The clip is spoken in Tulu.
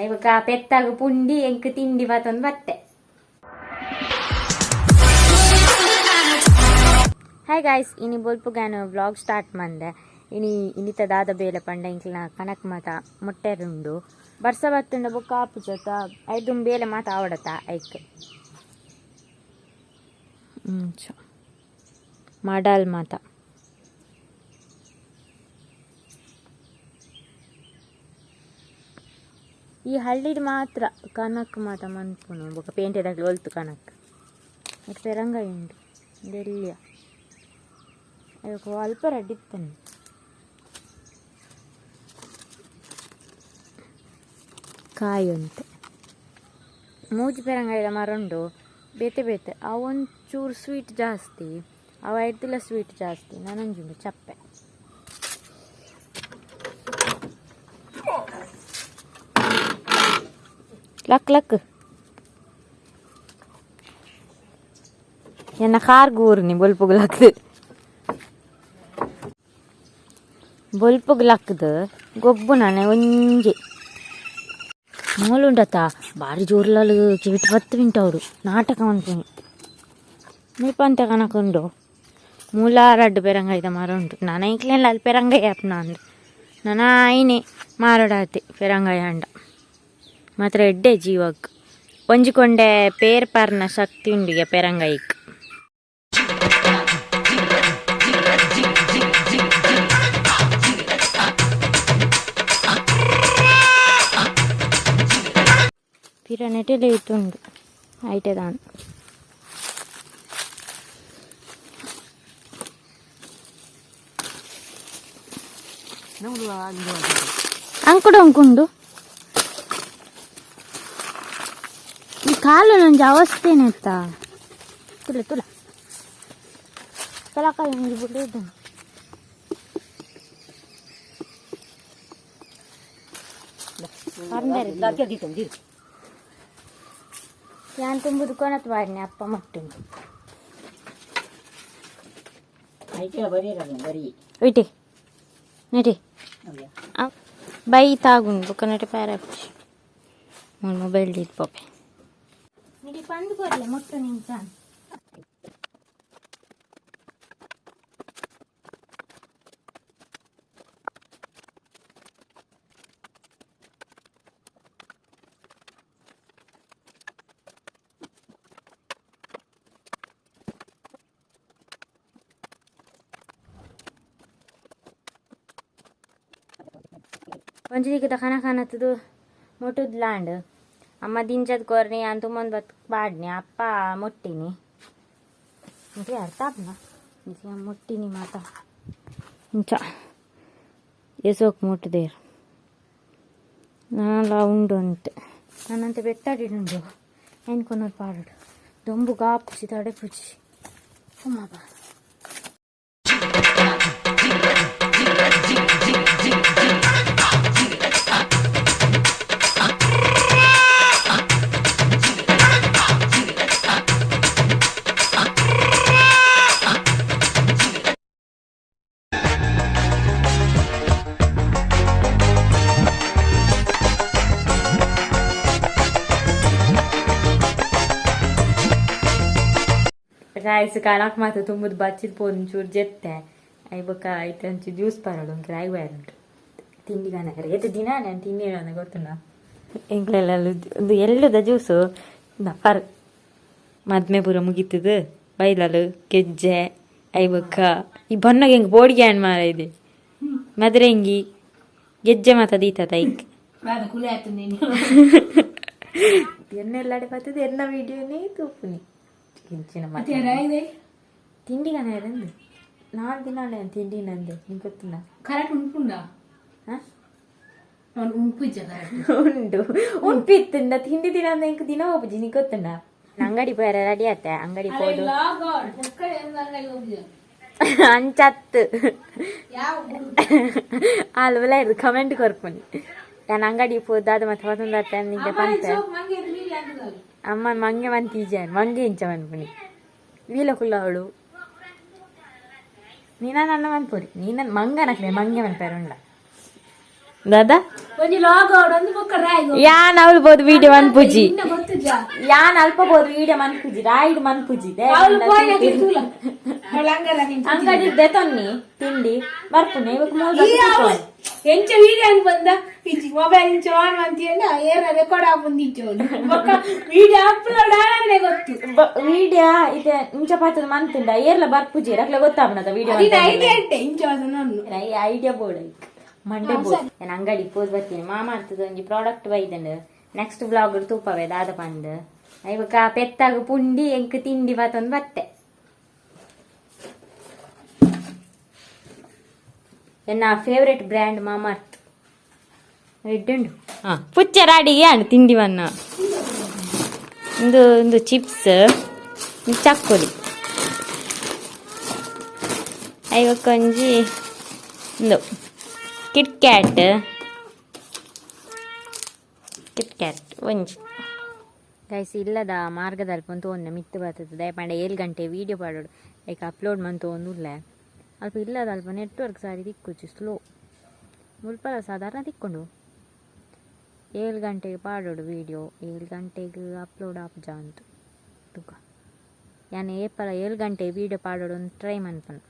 ಐಬಕ ಪೆತ್ತಾಗ ಪುಂಡಿ ಎಂಕ್ ತಿಂಡಿ ಬತ್ತೊಂದು ಬತ್ತೆ. ಹಾಯ್ ಗಾಯ್ಸ್, ಇನಿ ಬೊಲ್ಪುಗಾನು ವ್ಲಾಗ್ ಸ್ಟಾರ್ಟ್ ಮಂದೆ. ಇನಿ ಇನಿತ ದಾದ ಬೇಲೆ ಪಂಡ ಇಂಕ್ಲಿನ ಕನಕ್ ಮಾತ ಮೊಟ್ಟೆರುಂಡು. ಬರ್ಸ ಬತ್ತುಂಡ ಬೊಕ್ಕ ಆಪುಜತ, ಐದುಂ ಬೇಲೆ ಮಾತ ಆವಡತ ಐಕ್. ಇಂಚ ಮಡಲ್ ಮಾತ. ಈ ಹಳ್ಳಿಡ್ ಮಾತ್ರ ಕನಕ್ ಮಾತ ಮನ್ಪುನು. ಬೊಕ ಪೇಂಟೆದಾಗ್ಲು ಒಲ್ತು ಕನಕ್. ಇತ್ತೆ ಪೆರಂಗಾಯಿ ಉಂಡು ದೆಲ್ಲಿಯ. ಅಯ್ಯೋ, ಅಲ್ಪ ರಡ್ಡಿತ್ತನೆ. ಕಾಯಿ ಉಂಟು. ಮೂಜಿ ಪೆರಂಗಾಯಿದ ಮರ ಉಂಡು, ಬೇತೆ ಬೇತೆ. ಅವು ಒಂಚೂರು ಸ್ವೀಟ್ ಜಾಸ್ತಿ, ಅವು ಐತಿಲ್ಲ ಸ್ವೀಟ್ ಜಾಸ್ತಿ. ನನಂಜುಂಡು ಚಪ್ಪೆ. ಲಕ್ ಲಕ್ ಎನ್ನ ಕಾರ್ ಗೂರ್ನಿ. ಬೊಲ್ಪುಗು ಲಕ್ದು, ಬೊಲ್ಪುಗು ಲಕ್ದು ಗೊಬ್ಬು. ನಾನೆ ಒಂಜಿ ಮೂಲುಂಡತ ಬಾರಿ ಜೋರ್ಲಲು ಕಿವಿಟ್ ಬತ್ತು ಮಿಂಟವರು ನಾಟಕ ಮನ್ಪುನಿ. ಮುಲ್ಪಂತೆ ಕನಕ ಉಂಡು. ಮೂಲ ರಡ್ಡು ಪೆರಂಗಾಯ್ದ ಮರ ಉಂಟು. ನಾನು ಐಕ್ಲೆಲ್ಲ ಅಲ್ಲಿ ಪೆರಂಗಾಯಿ ಆಪ್ನ ಅಂದ್ ನನ ಆಯ್ನೆ ಮಾರಡಾತೆ. ಪೆರಂಗಾಯಿ ಅಂಡ ಮಾತ್ರ ಎಡ್ಡೆ ಜೀವಕ್. ಒಂಜಿ ಕೊಂಡೆ ಪೇರ್ ಪಾರ್ನ ಶಕ್ತಿ ಉಂಡಿಗೆ ಪೆರಂಗಾಯಿಕ್. ಪಿರನೆಟೆ ಲೇಟ್ ಉಂಡು ಐಟೆ ದಾನ್. ಅಂಕುಡು ಅಂಕುಂಡು. ಈ ಕಾಲು ನಂಜಿ ಅವಸ್ಥೆನೆತ್ತ. ತುಲೆ ತುಲ ತಲಕಾಯಿ ಒಂಜಿ ಬುಡ್ಡು. ಯಾನ್ ತುಂಬುದು ಕೊನತ್ ಬಾರಿನಿ ಅಪ್ಪ ಮಟ್ಟುಂಡು. ಇಟಿ ನಟಿ ಬೈ ತಾಗುಂಡು. ಬೊಕ್ಕ ನಟೆ ಪ್ಯಾರಾಪುಜಿ. ಮೊಬೈಲ್ ದೀದ್ ಪೋಪೆ. ನಿಡಿ ಪಂದು ಕೊರ್ಲೆ ಮೊಟ್ಟು ನಿಂಚಾನ್. ಒಂಜಿ ದಿಕ್ಕದ ಕನ ಕನತದು ಮೊಟ್ಟುದ್ಲಾಂಡ್. ಅಮ್ಮ ದಿಂಜದ ಕೊರ್ನಿ, ಯಾನ್ ತುಂಬೊಂದು ಬತ್ ಪಾಡ್ನಿ. ಅಪ್ಪ ಮೊಟ್ಟಿನಿ. ನಿಕ್ಲೆ ಅರ್ಥ ಆಪ್ನ? ನಿಕ್ಲೆ ಮೊಟ್ಟಿನಿ ಮಾತ ಇಂಚ ಎಸೋಕ್ ಮೊಟ್ಟುದೇರ್. ನಾನ್ಲ ಉಂಡು ಅಂತೆ. ನನ್ನಂತೆ ಬೆತ್ತಾಡಿಡುಂಡು. ಐನ್ ಕೊನೊರು ಪಾಡೋಡು. ದೊಂಬು ಗಾಪುಜಿ, ತಡೆಪುಜಿ. ಅಮ್ಮ ಬಾ. ರೈಸ್ ಕಣಕ್ ಮಾತ ತುಂಬುದು ಬಚ್ಚಿದ್ ಪೋದು ಒಂಚೂರು ಜೆತ್ತೆ. I ಬೊಕ್ಕ ಐತೆ ಒಂಚೂರು ಜ್ಯೂಸ್ ಪರಡು. ಒಂಕೆ ರಾಯಿ ಉಂಟು. ತಿಂಡಿ ಕಾನಕರೆ ಏತ್ ದಿನ ನಾನು ತಿಂಡಿ ಗೊತ್ತುಂಡ ಎಂಕ್ಲೆಲ್ಲ. ಒಂದು ಎಲ್ಲದ ಜ್ಯೂಸು ಪರ್. ಮದ್ಮೆ ಪೂರ ಮುಗೀತದು. ಬೈಲಲು ಗೆಜ್ಜೆ. I ಬೊಕ್ಕ ಈ ಬಣ್ಣಗೆ ಹೆಂಗೆ ಬೋಡಿಗೆ ಹಣ್ಣು ಮಾರ ಇದೆ. ಮದ್ರೆಂಗಿ ಗೆಜ್ಜೆ ಮಾತ ದೀತದ ಐಕ್. ಎಣ್ಣೆಲ್ಲಾಡೆ ಬರ್ತದೆ. ಎನ್ನ ವಿಡಿಯೋನೇ ತೂಪುನಿ ಇಂಚಿನ. ತಿಂಡಿ ಕನ ನಾಲ್ಕು ದಿನ ಅಲ್ಲ ತಿಂಡಿ ನಂದೆ. ನಿಂಗೆ ಗೊತ್ತುಂಡ? ಕರೆಕ್ಟ್ ಉಂಟುಂಡ? ಹಾ. ಉಂಪುಜ್ಜ? ಉಂಡು ಉಂಪಿತ್ತುಂಡ. ತಿಂಡಿ ದಿನ ಅಂದ ಇಂಕ್ ದಿನ ಹೋಗುಜಿ. ನಿಂಗೆ ಗೊತ್ತುಂಡ? ಅಂಗಡಿ ಪೋಯರ ರೆಡಿ ಆತೆ. ಅಂಗಡಿ ಪೋದು ಅಂಚತ್ತು ಅಲ್ವಲ್ಲ ಇರ್ದು ಕಮೆಂಟ್ ಕೊರ್ಪುನಿ. ನಾನು ಅಂಗಡಿ ಪೋದು ಅದು ಮತ್ತೆ ಪತ್ತೊಂದು ನಿಂಗೆ ಪಂತೆ. ಅಮ್ಮ ಮಂಗೆ ಮಂತೀಜಾನ್ ಮಂಗೆ ಇಂಚ ಮನ್ಪುನಿ. ವೀಲ ಕುಲ್ಲ ಅವಳು. ನೀನ ನನ್ನ ಮನ್ಪುರಿ. ನೀನ ಮಂಗನಕ್ಲೆ ಮಂಗೆ ಮನ್ಪೇರುಂಡ. ದಾದಾ. ಒಂಜಿ ಲಾಗ್ ಒಂದು ಬೊಕ್ಕ ರಾಯ್ಗ್. ಯಾನ್ ಅವಳು ಬೋದು ವಿಡಿಯೋ ಮನ್ಪುಜಿ. ಇನ್ನ ಗೊತ್ತುಜಾ? ಯಾನ್ ಅಲ್ಪ ಬೋದು ವಿಡಿಯೋ ಮನ್ಪುಜಿ, ರಾಯ್ಡ್ ಮನ್ಪುಜಿ. ಅವಳು ಪೋಯಿನ ತೂಲ. ಅವಳು ಹಂಗಲ್ಲ ನೀನ್. ಅಂಗಡಿ ದೆತೊನ್ನಿ ತಿಂಡಿ ಬರ್ಪುನೆ ಇವಾಗ ಮೂಲ್. ಈ ಅವಳು ಎಂಚ ವಿಡಿಯೋ ಅಂತ ಬಂದ ಇಜ್ಜಿ, ಮೊಬೈಲ್ ಇಂಚ ಆನ್ ಅಂತೀಯಲ್ಲ, ಏನ ರೆಕಾರ್ಡ್ ಆಪುಂದು ಅವಳು. ಬೊಕ್ಕ ವಿಡಿಯೋ ಅಪ್ಲೋಡ್ ಆನೆ ಗೊತ್ತು. ವಿಡಿಯೋ ಇದೆ ಇಂಚ ಪಾತದ ಮಂತುಂಡ ಏರ್ಲ ಬರ್ಪುಜಿ, ರಕ್ಲೆ ಗೊತ್ತಾಪನದ ವಿಡಿಯೋ. ಅದಿನ ಐಡಿಯಾ ಇಟ್ಟೆ ಇಂಚ ನಾನು. ಐಡಿಯಾ ಬೋರ್ಡ್ ಮಂಡೆ ಬೋರ್ಡ್. ನಾನು ಅಂಗಡಿ ಪೋದ್ ಬರ್ತೀನಿ. ಮಾಮ ಅಂತದ ಒಂಜಿ ಪ್ರಾಡಕ್ಟ್ ಬೈದಂಡು, ನೆಕ್ಸ್ಟ್ ಬ್ಲಾಗ್ ತೂಪವೆ ದಾದ ಪಂದ್. ಇವಾಗ ಪೆತ್ತಾಗ ಪುಂಡಿ ಎಂಕ್ ತಿಂಡಿ ಬಾತೊಂದು ಬತ್ತೆ. ಎನ್ನ ಫೇವ್ರೆಟ್ ಬ್ರ್ಯಾಂಡ್ ಮಾಮಾರ್ತ್ ಎಡ್ಡುಂಡು. ಹಾ ಪುಚ್ಚರ ಅಡಿಗೆ ಅಣ್ಣ ತಿಂಡಿ ಬನ್ನ. ಒಂದು ಒಂದು ಚಿಪ್ಸ್, ಚಕ್ಕುಲಿ, ಐವಕ್ಕೊಂಜಿ ಒಂದು ಕಿಟ್ ಕ್ಯಾಟ್. ಕಿಟ್ ಕ್ಯಾಟ್ ಒಂಜಿ. ಗೈಸ್, ಇಲ್ಲದ ಮಾರ್ಗದಲ್ಪ ಒಂದು ಒಂದೆ ಮಿತ್ತು ಬರ್ತದೆ. ದಯಪಂಡ 7 ಗಂಟೆ ವೀಡಿಯೋ ಪಾಡೋಡು, ಲೈಕ್ ಅಪ್ಲೋಡ್ ಮಂತು ಒಂದು ಉಲ್ಲೆ. ಅಲ್ಪ ಇಲ್ಲದ ಅಲ್ಪ ನೆಟ್ವರ್ಕ್ ಸಾರಿ ತಿಕ್ಕುಚಿ, ಸ್ಲೋ. ಮುಲ್ಪಲ ಸಾಧಾರಣ ತಿಕ್ಕೊಂಡು. 7 ಗಂಟೆಗೆ ಪಾಡೋಡು ವೀಡಿಯೋ, 7 ಗಂಟೆಗೆ ಅಪ್ಲೋಡ್ ಆಪುಜ ಅಂತ ತುಕ. ಯಾನ್ ಏಪಲ 7 ಗಂಟೆ ವೀಡಿಯೋ ಪಾಡೋಡು ಒಂದು ಟ್ರೈ ಮನ್ಪನು.